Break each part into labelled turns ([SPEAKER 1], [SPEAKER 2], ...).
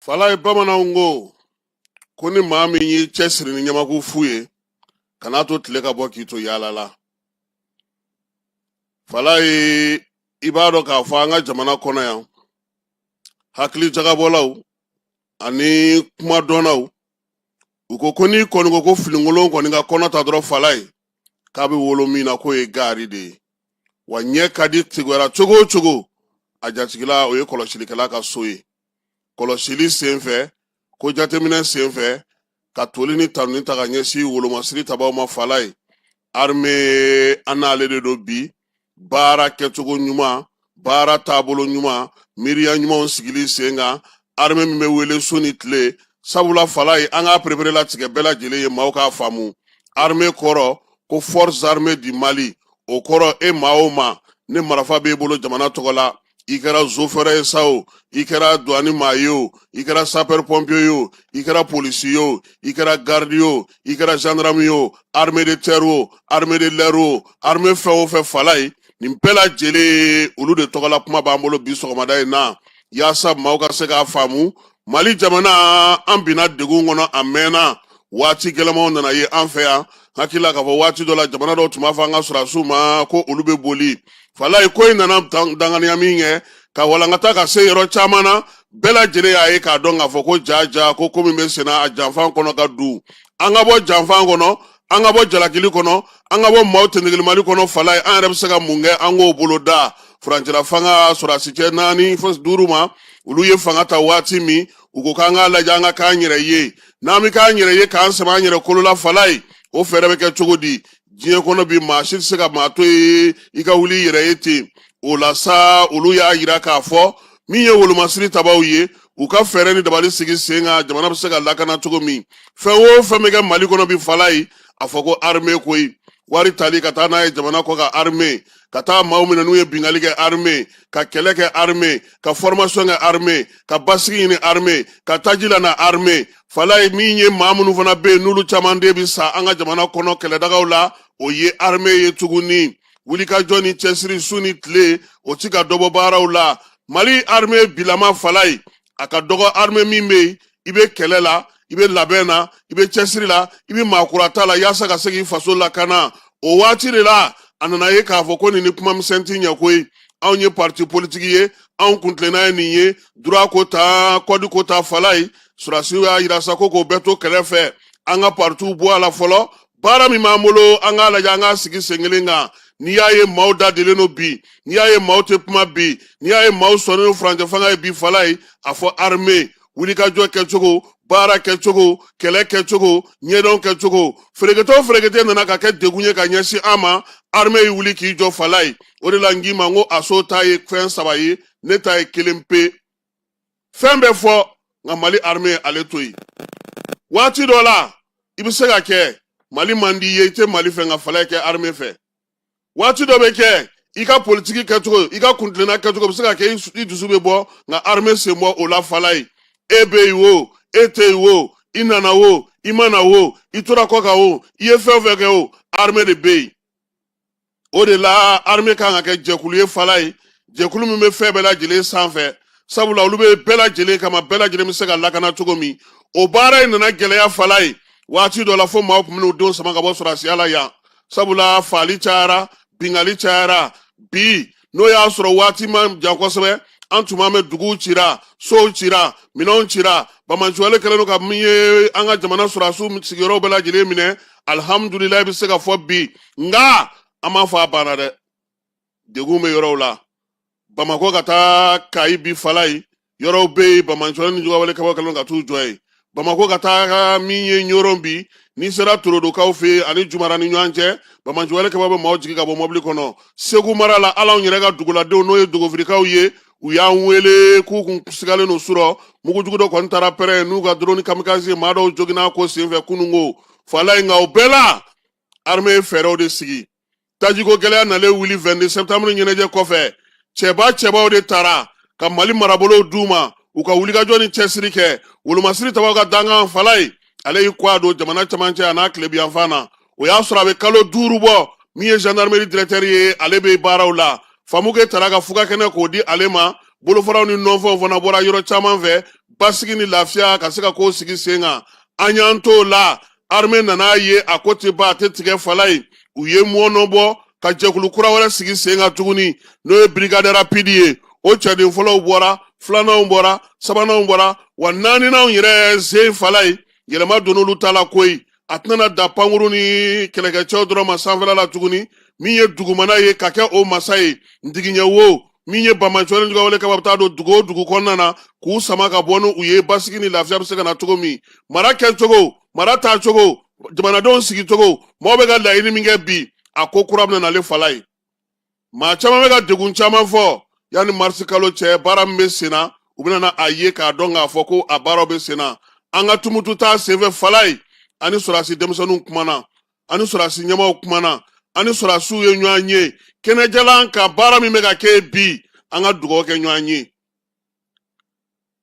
[SPEAKER 1] Falaye, bamananw ko ni maa min y'i cɛsiri ni ɲamaku fu ye, kan'a to tile ka bɔ k'i to yaala la. Falaye, i b'a dɔn k'a fɔ an ka jamana kɔnɔ yan, hakili jagabɔlaw ani kumadɔnnaw, u ko n'i kɔni ko finikolon kɔni ka kɔnɔ ta dɔrɔn, Falaye, k'a bɛ wolo min na, k'o ye gaari de ye. Wa ɲɛ ka di tigɛra cogo o cogo, a jatigila o ye kɔlɔsilikɛla ka so ye. Kɔlɔsili senfɛ, ko jateminɛ senfɛ, ka toli ni tanuni ta ka ɲɛsin wolomasiri tabaw ma, Falaye, armée, an n'ale de don bi. Baara kɛcogo ɲuman, baara taabolo ɲuman, miiriya ɲumanw sigili sen kan, armée min bɛ wele su ni tile. Sabula Falaye, an k'a perepere latigɛ bɛɛ lajɛlen ye, maaw k'a faamu, armée kɔrɔ ko Forces armées du Mali. O kɔrɔ, e maa o maa ne marifa b'e bolo jamana tɔgɔ la, i kɛra zofɛrɛ ye sa o, i kɛra douane maa ye o, i kɛra sapeur pompier ye o, i kɛra polisi ye o, i kɛra garde ye o, i kɛra gendarme ye o, armée de terre o, armée de l'air o, armée fɛn o fɛn, Falaye, nin bɛɛ lajɛlen, olu de tɔgɔla kuma b'an bolo bi sɔgɔmada in na, yaasa maaw ka se k'a faamu. Mali jamana, an binna degun kɔnɔ a mɛnna. Waati gɛlɛmanw nana ye an fɛ yan. Hakili la k'a fɔ waati dɔ la, jamana dɔw tun b'a fɔ an ka sɔrɔdasiw ma ko olu bɛ boli. Falaye, ko in nana danganiya min kɛ ka walankata ka se yɔrɔ caman na, bɛɛ lajɛlen y'a ye k'a dɔn k'a fɔ ko ja ja ko min bɛ senna, a janfan kɔnɔ ka dun. An ka bɔ janfan kɔnɔ, an ka bɔ jalakili kɔnɔ, an ka bɔ maaw tɛnɛgɛlimali kɔnɔ. Falaye, an yɛrɛ bɛ se ka mun kɛ? An k'o bolo da furancɛla fanga sɔrɔdasi cɛ naani fo duuru ma. Olu ye fanga ta waati min, u ko k'an k'a lajɛ, an ka k'an yɛrɛ ye. N'an bɛ k'an yɛrɛ ye, k'an sɛmɛ an yɛrɛ kolo la, Falaye, o fɛɛrɛ bɛ kɛ cogo di? Diɲɛ kɔnɔ bi, maa si tɛ se ka maa to yen i ka wuli i yɛrɛ ye ten. O la sa, olu y'a yira k'a fɔ min ye wolomasiri tabaw ye, u ka fɛɛrɛ ni dabali sigi sen kan, jamana bɛ se ka lakana cogo min. Fɛn o fɛn bɛ kɛ Mali kɔnɔ bi, Falaye, a fɔ ko armée koyi. Wari tali ka taa n'a ye jamana kɔ kan, armée. Ka taa maaw minɛ n'u ye binkanni kɛ, armée. Ka kɛlɛ kɛ, armée. Ka formation kɛ, armée. Ka basigi ɲini, armée. Ka taji lana, armée. Falaye, min ye maa minnu fana bɛ yen, n'olu caman de bɛ sa an ka jamana kɔnɔ kɛlɛdagaw la, o ye armée ye tuguni. Wulikajɔ ni cɛsiri su ni tile, o ti ka dɔ bɔ baaraw la. Mali armée bilama, Falaye, a ka dɔgɔ armée min bɛ yen, i bɛ kɛlɛ la, i bɛ labɛn na, i bɛ cɛsiri la, i bɛ maakurata la, yaasa ka se k'i faso lakana. O waati de la, a nana ye k'a fɔ ko nin ni kuma misɛn ti ɲɛ koyi. Anw ye parti politique ye, anw kuntilenna ye nin ye, droit ko ta, code ko ta. Falaye, sɔrɔdasiw y'a yira sa ko k'o bɛɛ to kɛrɛfɛ, an ka partiw bɔ a la fɔlɔ. Baara min b'an bolo, an k'a lajɛ, an k'a sigi sen kelen kan. N'i y'a ye maaw da delen don bi, n'i y'a ye maaw tɛ kuma bi, n'i y'a ye maaw sɔnnen don furancɛ fanga ye bi, Falaye, a fɔ armée wulikajɔ kɛcogo, baara kɛcogo, kɛlɛ kɛcogo, ɲɛdɔn kɛcogo, ferekete o ferekete nana ka kɛ degun ye ka ɲɛsin an ma, armée ye wuli k'i jɔ. Falaye, o de la n k'i ma n ko aso ta ye fɛn saba ye, ne ta ye kelen pe. Fɛn bɛ fɔ, nka Mali armée, ale to yen. Waati dɔ la, i bɛ se ka kɛ Mali man di i ye, i tɛ Mali fɛ, nka Falaye, kɛ armée fɛ. Waati dɔ bɛ kɛ, i ka politiki kɛcogo, i ka kuntilenna kɛcogo bɛ se ka kɛ i dusu bɛ bɔ, nka armée sen bɔ o la. Falaye, e bɛ yen o, e tɛ yen o, i nana o, i ma na o, i tora kɔ kan o, i ye fɛn o fɛn kɛ o, armée de bɛ yen. O de la, armée kan ka kɛ jɛkulu ye, Falaye, jɛkulu min bɛ fɛn bɛɛ lajɛlen sanfɛ, sabula olu bɛ bɛɛ lajɛlen kama, bɛɛ lajɛlen bɛ se ka lakana cogo min. O baara in nana gɛlɛya, Falaye, waati dɔ la, fo maaw tun bɛn'u denw sama ka bɔ sɔrɔdasiya la yan, sabula faali cayara, binkanni cayara. Bi n'o y'a sɔrɔ waati ma jan kosɛbɛ, an tun b'a mɛn duguw cira, sow cira, minɛnw cira, banbaanciwale kɛlen don ka min ye an ka jamana sɔrɔdasiw sigiyɔrɔw bɛɛ lajɛlen minɛ. Alihamudulilayi bɛ se ka fɔ bi, nka an m'a fɔ a banna dɛ. Degun bɛ yɔrɔw la, Bamakɔ ka taa Kayi bi, Falaye, yɔrɔw bɛ yen, banbaanciwale ni jugawale kaba kɛlen ka t'u jɔ yen. Bamakɔ ka taa min ye Ɲɔrɔn bi, n'i sera Torodokaw fɛ yen ani Jumara ni ɲɔgɔn cɛ, banbaanciwale kaba bɛ maaw jigin ka bɔ mɔbili kɔnɔ. Segu mara la, ala anw yɛrɛ ka duguladenw, n'o ye dogofirikaw ye, u y'an wele k'u kun sigalen don surɔ, mugujugu dɔ kɔni taara pɛrɛn n'u ka drone kamikaze, maa dɔw joginna ko senfɛ kununko, Falaye. Nka o bɛɛ la, armée ye fɛɛrɛw de sigi. Tajiko gɛlɛya nalen wuli 22 septembre ɲɛnajɛ kɔfɛ, cɛba cɛbaw de taara ka Mali marabolow d'u ma, u ka wulikajɔ ni cɛsiri kɛ. Wolomasiri tabaw ka dankan, Falaye, ale y'i kɔ a don jamana camancɛ a n'a tilebiyanfan na. O y'a sɔrɔ a bɛ kalo 5 bɔ, min ye gendarmerie directeur ye, ale bɛ baaraw la. Famuke taara ka fuga kɛnɛ k'o di ale ma. Bolofaraw ni nɔnfɛnw fana bɔra yɔrɔ caman fɛ, basigi ni lafiya ka se ka ko sigi sen kan. An y'an t'o la, armée nana ye a ko tɛ ban, a tɛ tigɛ fala ye. U ye mɔnɔ bɔ ka jɛkulu kura wɛrɛ sigi sen kan tuguni, n'o ye brigade rapide ye. O cɛden fɔlɔw bɔra, filananw bɔra, sabananw bɔra, wa naaninaw yɛrɛ sen fala ye. Yɛlɛma donn'olu ta la koyi. A tɛna da pankuru ni kɛlɛkɛcɛw dɔrɔn ma sanfɛla la tuguni. Min ye dugumana ye ka kɛ o masa ye, ntigiɲɛ wo, min ye banbaanciwale jugawale kaba bɛ taa don dugu o dugu kɔnɔna na k'u sama ka bɔ n'u ye, basigi ni lafiya bɛ se ka na cogo min, mara kɛcogo, mara taacogo, jamanadenw sigicogo, mɔgɔw bɛ ka laɲini min kɛ bi, a ko kura bɛna nalen fala ye. Maa caman bɛ ka degun caman fɔ. Yanni marisi kalo cɛ, baara min bɛ sen na, u bɛna na a ye k'a dɔn k'a fɔ ko a baaraw bɛ sen na. An ka Tumutu taa senfɛ fala ye, ani sɔrɔdasi denmisɛnninw kumana, ani sɔrɔdasi ɲɛmaaw kumana, ani sɔrɔdasiw ye ɲɔgɔn ye kɛnɛjalan ka baara min bɛ ka kɛ bi. An ka dugawu kɛ ɲɔgɔn ye.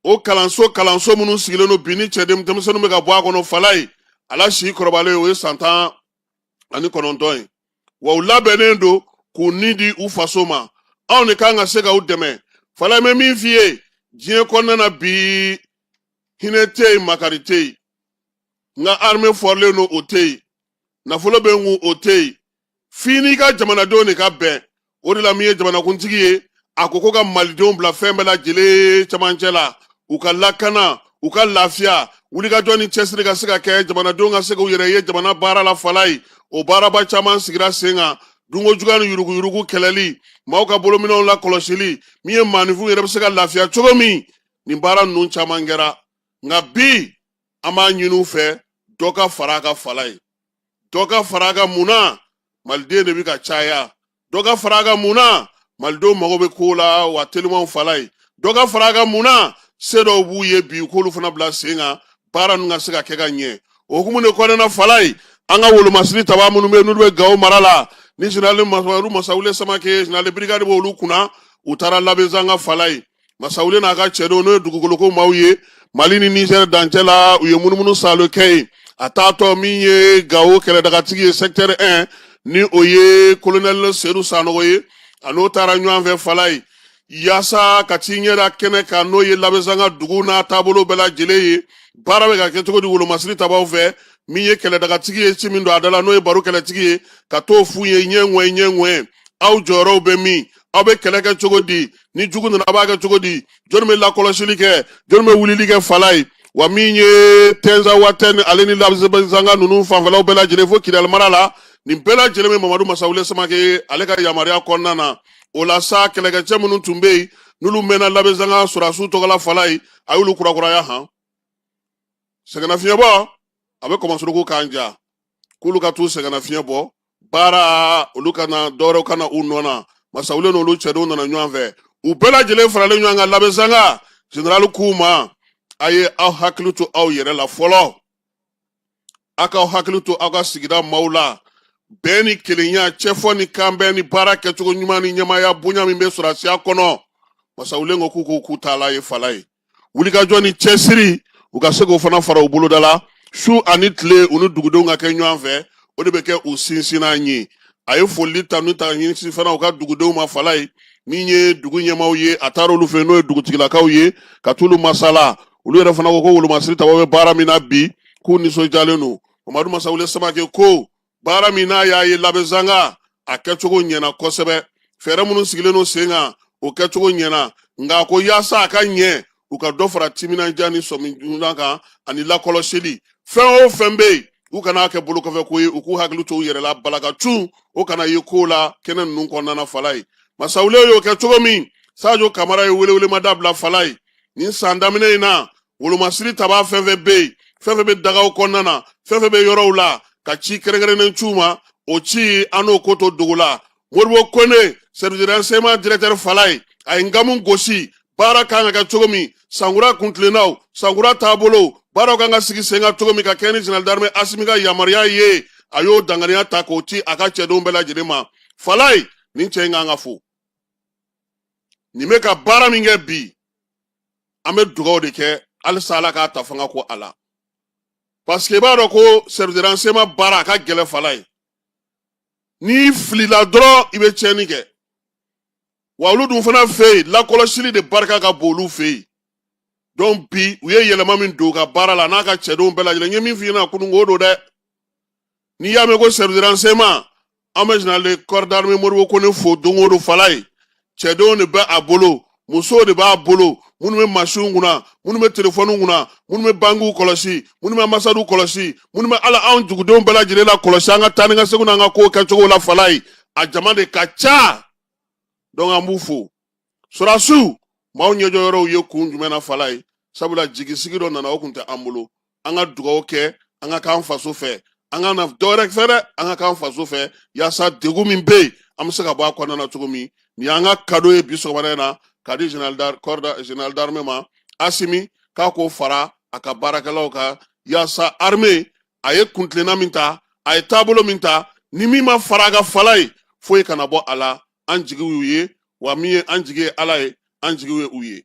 [SPEAKER 1] O kalanso minnu sigilen don bi ni cɛden denmisɛnninw bɛ ka bɔ a kɔnɔ fala ye, ala si kɔrɔbalen, o ye san 19 ye. Wa u labɛnnen don k'u ni di u faso ma. Anw de kan ka se ka u dɛmɛ fala. N bɛ min f'i ye, diɲɛ kɔnɔna na bi, hinɛ tɛ yen, makari tɛ yen. N ka armée fɔrilen don, o tɛ yen. Nafolo bɛ n kun, o tɛ yen. F'i n'i ka jamanadenw de ka bɛn. O de la, min ye jamanakuntigi ye, a ko ko ka malidenw bila fɛn bɛɛ lajɛlen cɛmancɛ la, u ka lakana, u ka lafiya, wulikajɔ ni cɛsiri ka se ka kɛ, jamanadenw ka se k'u yɛrɛ ye jamana baara la fala ye. O baaraba caman sigira sen kan: dunko juguya ni yuruguyurugu kɛlɛli, maaw ka bolominɛnw lakɔlɔsili, min ye maaninfinw yɛrɛ bɛ se ka lafiya cogo min. Nin baara ninnu caman kɛra, nka bi an b'a ɲini u fɛ, dɔ ka fara a kan fala ye, dɔ ka fara a kan. Mun na? Maliden de bɛ ka caya. Dɔ ka fara a kan. Mun na? Malidenw mago bɛ ko la wa telimanw fala ye. Dɔ ka fara a kan. Mun na? Se dɔw b'u ye bi, k'olu fana bila sen kan, baara ninnu ka se ka kɛ ka ɲɛ. O hukumu de kɔnɔna fala ye, an ka wolomasiri taba minnu bɛ yen, n'olu bɛ Gawo mara la, ni général Mamadu Masawule Samake, général brigade b'olu kunna, u taara Labezanga fala ye. Masawule n'a ka cɛdenw, n'o ye dugukoloko maaw ye, Mali ni Nizɛri dancɛ la, u ye munumunu saalo kɛ yen. A taatɔ, min ye Gawo kɛlɛdagatigi ye, secteur 1, ni o ye colonel Sedu Sanogo ye, a n'o taara ɲɔgɔn fɛ fala ye, yaasa ka t'i ɲɛ da kɛnɛ kan, n'o ye Labezanga dugu n'a taabolo bɛɛ lajɛlen ye, baara bɛ ka kɛ cogo di wolomasiri tabaw fɛ. Min ye kɛlɛdagatigi ye, ci min don a da la, n'o ye baro kɛlɛtigi ye, ka t'o f'u ye ɲɛ ŋɔɛ ɲɛ ŋɔɛ: aw jɔyɔrɔw bɛ min? Aw bɛ kɛlɛ kɛ cogo di? Ni jugu nana, a b'a kɛ cogo di? Jɔnni bɛ lakɔlɔsili kɛ? Jɔnni bɛ wulili kɛ fala ye? Wa min ye Tɛnzawatɛn, ale ni Labezanga ninnu fanfɛlaw bɛɛ lajɛlen fo Kidali mara la, nin bɛɛ lajɛlen bɛ Mamadu Masawule Samake ale ka yamaruya kɔnɔna na. O la sa, kɛlɛkɛcɛ minnu tun bɛ yen, n'olu mɛnna Labezanga sɔrɔdasiw tɔgɔla fala ye, a y'olu kurakuraya. Han, sɛgɛnnafiɲɛbɔ a bɛ kɔmɔsuruku k'an ja, k'olu ka t'u sɛgɛnnafiɲɛ bɔ baara, olu ka na, dɔwɛrɛw ka na u nɔ na. Masawule n'olu cɛdenw nana ɲɔgɔn fɛ, u bɛɛ lajɛlen faralen ɲɔgɔn kan Labezanga. Général k'u ma: a ye aw hakili to aw yɛrɛ la fɔlɔ, a k'aw hakili to aw ka sigida maaw la. Bɛn ni kelenya, cɛfɔ ni kanbɛn ni baara kɛcogo ɲuman ni ɲɛmaaya bonya min bɛ sɔrɔdasiya kɔnɔ, Masawule ko k'u k'u taala ye fala ye. Wulikajɔ ni cɛsiri, u ka se k'o fana fara u boloda la su ani tile, u ni dugudenw ka kɛ ɲɔgɔn fɛ, o de bɛ kɛ u sinsinnan ye. A ye foli tanu ta ɲɛsin fana u ka dugudenw ma fala ye. Min ye dugu ɲɛmaaw ye, a taara olu fɛ, n'o ye dugutigilakaw ye, ka t'olu masala. Olu yɛrɛ fana ko ko wolomasiri tabaw bɛ baara min na bi, k'u nisɔndiyalen don. Mamadu Masawule Samake ko baara min n'a y'a ye Labezanga, a kɛcogo ɲɛna kosɛbɛ. Fɛɛrɛ minnu sigilen don sen kan, o kɛcogo ɲɛna, nka ko yaasa a ka ɲɛ, u ka dɔ fara timinandiya ni sɔmi ɲuman kan ani lakɔlɔsili. Fɛn o fɛn bɛ yen, u kana kɛ bolokɔfɛ ko ye, u k'u hakili to u yɛrɛ la, balaka cun o kana ye ko la kɛnɛ ninnu kɔnɔna na fala ye. Masawule y'o kɛ cogo min, Sajo Kamara ye welewelemada bila fala ye nin san daminɛ in na. Wolomasiri tabaa fɛn fɛn bɛ yen, fɛn fɛn bɛ dagaw kɔnɔna na, fɛn fɛn bɛ yɔrɔw la, ka ci kɛrɛnkɛrɛnnen c'u ma. O ci, an n'o ko to dogo la. Modibo Kone, service de renseignement directeur fala ye, a ye nkamu gosi baara kan ka kɛ cogo min, sankura kuntilennaw, sankura taabolo, baaraw kan ka sigi sen kan cogo min, ka kɛ ni général d'armée Asimi ka yamaruya ye. A y'o danganiya ta k'o ci a ka cɛdenw bɛɛ lajɛlen ma fala ye. Nin cɛ in kan ka fo. Nin bɛ ka baara min kɛ bi, an bɛ dugawu de kɛ halisa, Ala k'a ta fanga ko a la, parce que i b'a dɔn ko service de renseignement baara a ka gɛlɛn fala ye. N'i filila dɔrɔn, i bɛ tiɲɛni kɛ. Wa olu dun fana fɛ yen, lakɔlɔsili de barika ka bon olu fɛ yen. Donc bi u ye yɛlɛma min don u ka baara la n'a ka cɛdenw bɛɛ lajɛlen, n ye min f'i ɲɛna kunun o don dɛ. N'i y'a mɛn ko service de renseignement, an bɛ général de corps d'armée Modibo Kone fo don o don. Falaye, cɛdenw de bɛ a bolo, musow de b'a bolo, minnu bɛ masinw kunna, minnu bɛ telefɔniw kunna, minnu bɛ bankiw kɔlɔsi, minnu bɛ ambasadiw kɔlɔsi, minnu bɛ ala anw dugudenw bɛɛ lajɛlen la kɔlɔsi an ka taa ni ka seginw n'an ka kow kɛcogo la. Falaye, a jama de ka ca. Donc an b'u fo. Sɔrɔdasiw maaw ɲɛjɔyɔrɔw ye kun jumɛn na, Falaye? Sabula jigisigi dɔ nana, o kun tɛ an bolo. An ka dugawu kɛ, an ka k'an faso fɛ, an ka na dɔwɛrɛ fɛ dɛ, an ka k'an faso fɛ yaasa degun min bɛ yen, an bɛ se ka bɔ a kɔnɔna na cogo min. Nin y'an ka kado ye bi sɔgɔmada in na k'a di général d'armée ma Asimi, k'a k'o fara a ka baarakɛlaw kan yaasa armée a ye kuntilenna min ta, a ye taabolo min ta, ni min ma fara a ka Falaye, foyi kana bɔ a la. An jigi y'u ye, wa min ye an jigi ye Ala ye, an jigi ye u ye.